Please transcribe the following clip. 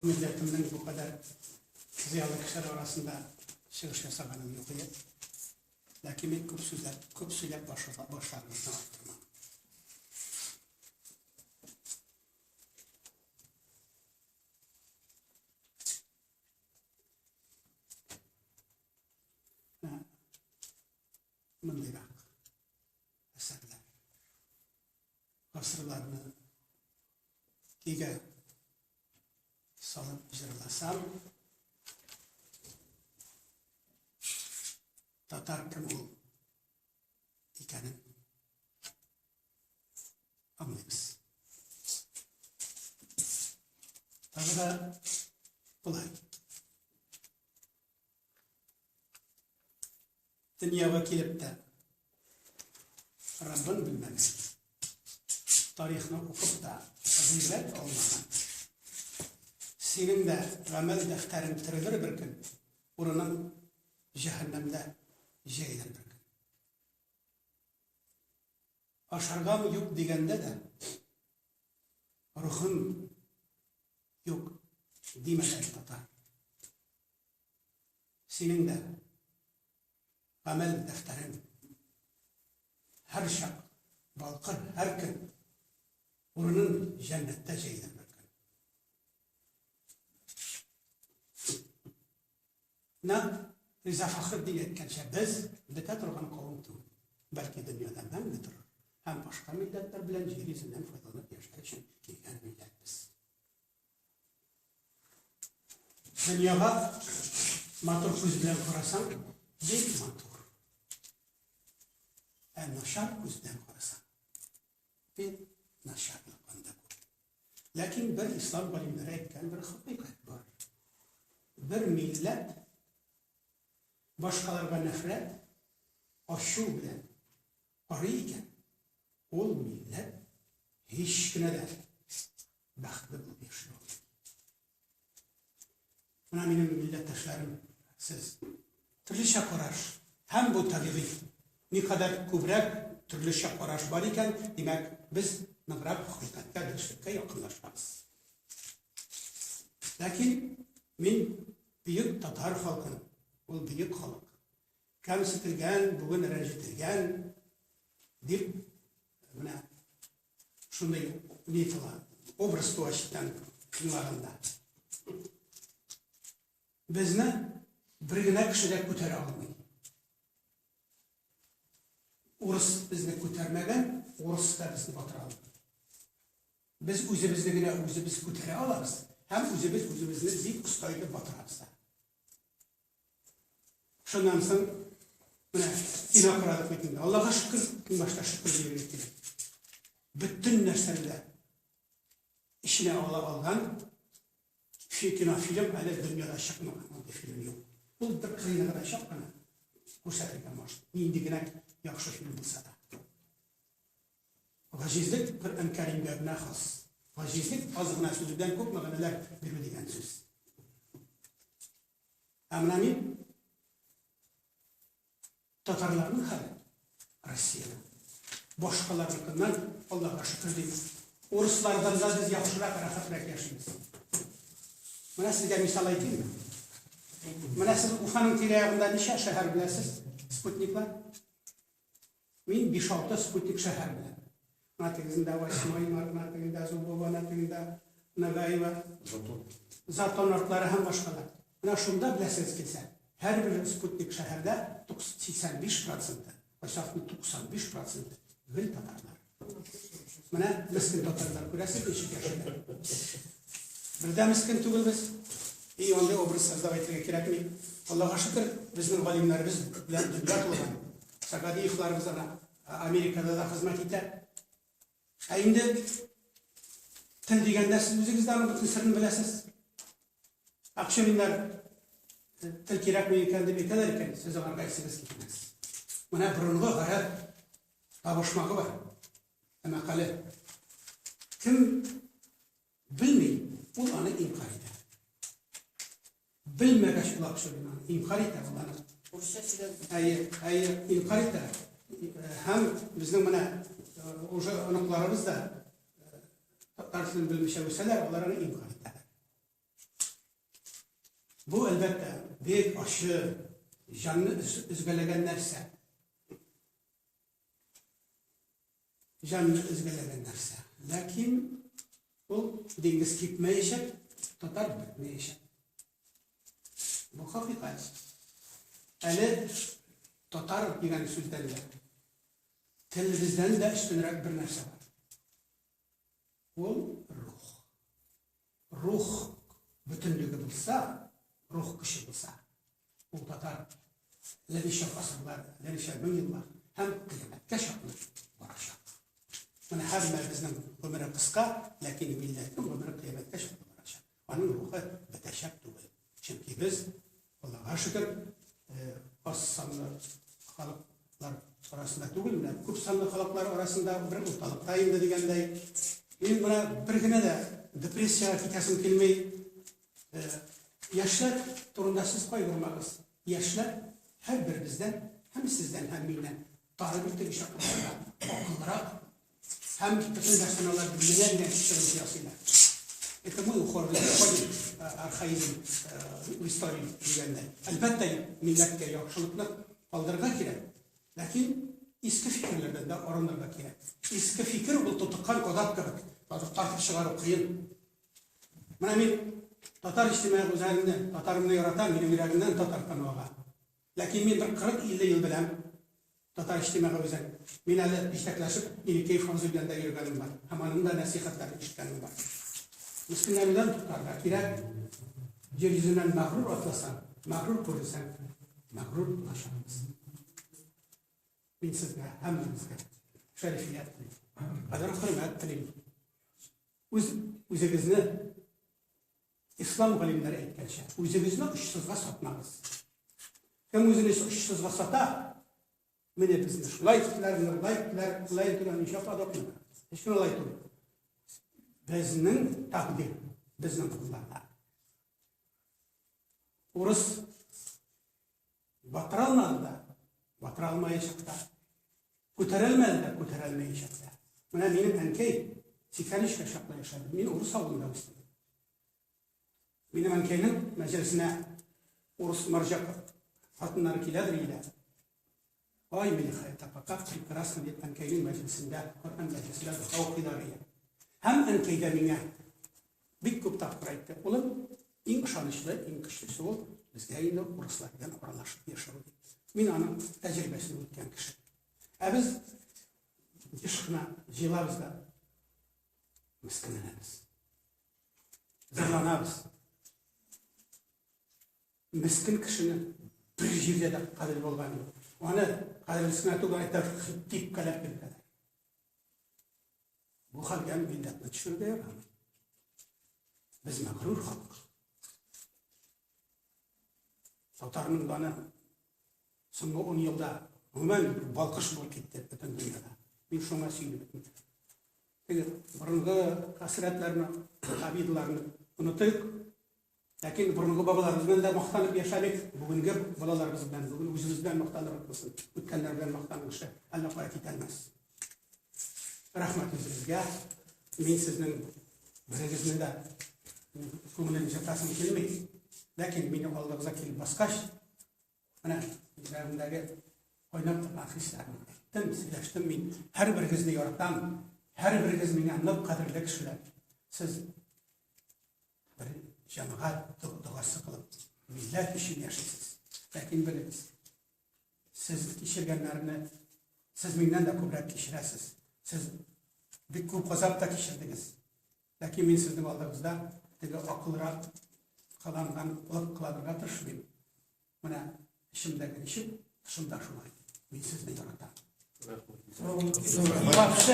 Милләтемнең бу кадәр зыялы кешеләр арасында чыгыш ясаганым юк иде. Ләкин мин күп сүзләр, күп сөйләп башларыгызны арттырмам. Мондыйрак әсәрләр. Гасырларны көйгә салып җырласам, татар кем ул икәнен аңлыйбыз. Тагы да болай. Дөньяга килеп тә Раббын белмәгән, тарихны укып та гыйбрәт алмаган. Синең дә гамәл дәфтәрең терелер бер көн, урының җәһәннәмдә җәелер бер көн. Ашаргам юк дигәндә дә рухым юк димәгән татар. Синең дә гамәл дәфтәрең һәрчак балкыр, һәр көн урының җәннәттә җәелер бер көн. Нәкъ Риза Фәхретдин әйткәнчә, без бетә торган кавым түгел, бәлки дөньяда мәңге торыр һәм башка милләтләр белән җир йөзеннән файдаланып яшәр өчен килгән милләтбез. Дөньяга матур күз белән карасаң, бик матур. Ә начар күз белән карасаң, бик начарлык анда күп. Ләкин бер ислам галимнәре әйткән бер хакыйкать бар. Бер милләт башкаларга нәфрәт, ачу белән карый икән, ул милләт һич кенә дә бәхетле булып яши алмый. Менә минем милләттәшләрем, сез. Төрлечә караш. Һәм бу табигый. Никадәр күбрәк төрлечә караш бар икән, димәк, без ныграк хакыйкатькә, дөреслеккә якынлашабыз. Ләкин мин бөек татар халкын, ул бөек халык, кәмсетелгән, бүген рәнҗетелгән дип менә шундый ни туа, образ туа читтән тыңлаганда. Безне бер генә кеше дә күтәрә алмый. Урыс безне күтәрмәгән, урыс та безне батыра алмый. Без үзебезне генә үзебез күтәрә алабыз һәм үзебез үзебезне бик оста итеп батырабыз да. Шуннан соң менә кино карадык бит инде. Аллага шөкер, иң башта шөкер дияргә кирәк. Бөтен нәрсәне дә эченә ала алган кинофильм әле дөньяда чыкмаган, андый фильм юк. Ул бер кырыйны гына чак кына күрсәтергә может. Нинди генә яхшы фильм булса да. Гаҗизлек Коръән Кәримгә генә хас. Гаҗизлек аз гына сүз белән күп мәгънәләр бирү дигән сүз. Ә менә мин татарларның хәле Россиядә башкаларныкыннан Аллага шөкер дим. Урыслардан да без яхшырак, рәхәтрәк яшибез. Менә сезгә мисал әйтимме? Менә сез Уфаның тирә-ягында ничә шәһәр беләсез? Спутниклар? Мин биш-алты спутник шәһәр беләм. Менә тегесендә Восьмой Март, менә тегендә Зубово, менә тегендә Нагаево. Затон. Затон артлары һәм башкалар. Менә шунда беләсегез килсә, һәрбер спутник шәһәрдә 85 проценты, кайчакны 95 проценты гел татарлар. Менә мескен татарлар күрәсез ничек яшиләр. Бер дә мескен түгел без. И андый образ создавать итәргә кирәкми. Аллага шөкер, безнең галимнәребез белән дөнья тулган. Сагадиевларыбыз ана Америкада да хезмәт итә. Ә инде тел дигәндә сез үзегез дә аның бөтен серен беләсез. Акчуриннар тел кирәкми икән дип әйтәләр икән, сез аларга исегез китмәс. Менә борынгы гарәп табышмагы бар. Мәкале. Кем белми, ул аны инкар итә. Белмәгәч ул Акчурин аны инкар итә, ул аны. Урысча сөйләде. Әйе, әйе, инкар итә. Һәм безнең менә уже оныкларыбыз да татар телен белмичә үсәләр, алар аны инкар итәләр. Бу, әлбәттә, бик ачы, җанны өзгәләгән нәрсә. Җанны өзгәләгән нәрсә. Ләкин ул диңгез кипмәячәк, татар бетмәячәк. Бу хакыйкать. Әле татар дигән сүздән дә, телебездән дә өстенрәк бер нәрсә бар. Ул рух. Рух бөтенлеге булса, рух көче булса, ул татар әллә ничә гасырлар, әллә ничә мең еллар һәм кыямәткә чаклы барачак. Менә һәммәбезнең гомере кыска, ләкин милләтнең гомере кыямәткә чаклы барачак. Аның рухы бетәчәк түгел. Чөнки без, Аллага шөкер, аз санлы халыклар арасында түгел, менә күп санлы халыклар арасында бер урталыкта инде дигәндәй. Мин менә бер генә дә депрессиягә китәсем килми. Яшьләр турында сез кайгырмагыз. Яшьләр һәрберебездән, һәм сездән, һәм миннән тары бөртеге чаклы акыллырак, Һәм бөтен нәрсәне алар менә дигән чыгынты ясыйлар. Это мы уходим, уходим архаизм в историю дигәндә. Әлбәттә, милләткә яхшылыкны калдырырга кирәк. Ләкин иске фикерләрдән дә арынырга кирәк. Иске фикер ул тотыккан кадак кебек, тартып чыгару кыен. Менә мин татар иҗтимагый үзәгемне, татарымны яратам, минем йөрәгемнән татар каны ага. Ләкин мин бер 40-50 ел беләм Татар иҗтимагый үзәк. Мин әле җитәкләшеп Еникеев абзый белән дә йөргәнем бар һәм аның да нәсыйхәтләрен ишеткәнем бар. Мескенләнүдән туктарга кирәк. Җир йөзеннән мәгърур атласаң, мәгърур күренсәң, мәгърур булачакбыз. Мин сезгә, һәммәгезгә шәрифият телим. Кадер-хөрмәт телим. Үз үзегезне Ислам галимнәре әйткәнчә, үзегезне очсызга сатмагыз. Кем үзен очсызга сата, менә безне шулай иттеләр, менә болай иттеләр, болай иттеләр, ничә подобно. Һич кенә алай түгел. Безнең тәкъдир безнең кулларда. Урыс батыра алмады да, батыра алмаячак та. Күтәрелмәде дә, күтәрелмәячәк тә. Менә минем әнкәй 83 кә чаклы яшәде. Мин урыс авылында үстем. Минем әнкәйнең мәҗлесенә урыс марҗа хатыннары киләдер иде. Ай, Милихаят апа, как прекрасно дип әнкәйнең мәҗлесендә, Коръән мәҗлесендә дога укыйлар иде. Һәм әнкәй дә миңа бик күп тапкыр әйтте, улым, иң ышанычлы, иң көчлесе ул, безгә инде урыслар белән аралашып яшәү дип. Мин аның тәҗрибәсен үткән кеше. Ә без еш кына җыелабыз да мескенләнәбез. Зарланабыз. Мескен кешене бер җирдә дә кадер булган юк. Аны кадерлесенә түгел, әйтә, типкәләп йөртәләр. Бу хәлгә милләтне төшерергә ярамый. Без мәгърур халык. Татарның даны соңгы 10 елда гомумән балкыш булып китте бөтен дөньяда. Мин шуңа сөенеп бетмим. Теге борынгы хәсрәтләрне, обидаларны онытыйк. Ләкин борынгы бабаларыбыз белән дә мактанып яшәмик, бүгенге балаларыбыз белән, бүген үзебез белән мактанырга булсын. Үткәннәр белән мактану эше әллә кая китәлмәс. Рәхмәт үзегезгә. Мин сезнең берегезне дә күңелен җыртасым килми. Ләкин мине алдыгызга килеп баскач, менә йөрәгемдәге кайнап торган хисләрне әйттем, сөйләштем мин. Һәрберегезне яратам. Һәрберегез миңа нык кадерле кешеләр. Сез бер җәмәгать догасы кылып, милләт өчен яшисез. Ләкин белегез, сез кичергәннәрне сез миннән дә күбрәк кичерәсез. Сез бик күп газап та кичердегез. Ләкин мин сезнең алдыгызда теге акылрак кыланган булып кыланырга тырышмыйм. Менә эчемдәге ничек, тышымда шулай. Мин сезне яратам. Рәхмәт.